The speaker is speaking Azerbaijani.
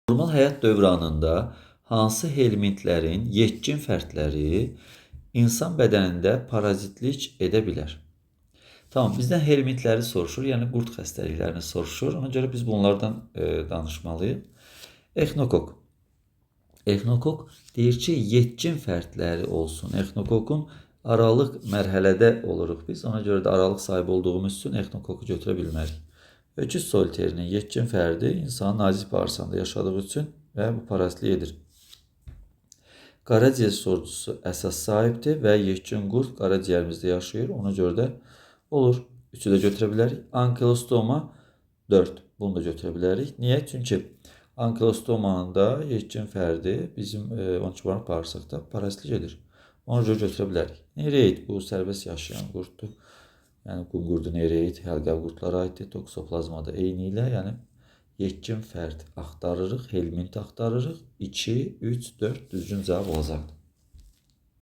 Normal həyat dövranında hansı helmintlərin yetkin fərdləri insan bədənində parazitlik edə bilər? Tamam, bizdən helmintləri soruşur, yəni qurd xəstəliklərini soruşur. Ona görə biz bunlardan danışmalıyıq. Exnokok. Exnokok deyir ki, yetkin fərdləri olsun. Exnokokun aralıq mərhələdə oluruq biz. Ona görə də aralıq sahibi olduğumuz üçün exnokoku götürə bilmərik. Öküz soliterinin yetkin fərdi insanın nazik bağırsağında yaşadığı üçün və bu parazitlik edir. Qaraciyər sorucusu əsas sahibdir və yetkin qurd qaraciyərimizdə yaşayır. Ona görə də olur. Üçü də götürə bilərik. Ankylostoma 4. Bunu da götürə bilərik. Niyə? Çünki ankylostomanın da yetkin fərdi bizim 12 barmaq bağırsaqda parazitlik edir. Ona görə götürə bilərik. Nereid bu sərbəst yaşayan qurddur. Yəni qum qurdu nereid həlqəvi qurdlara aiddir. Toksoplazma da eyni ilə, yəni yetkin fərd axtarırıq, helmint axtarırıq. 2, 3, 4 düzgün cavab olacaqdır.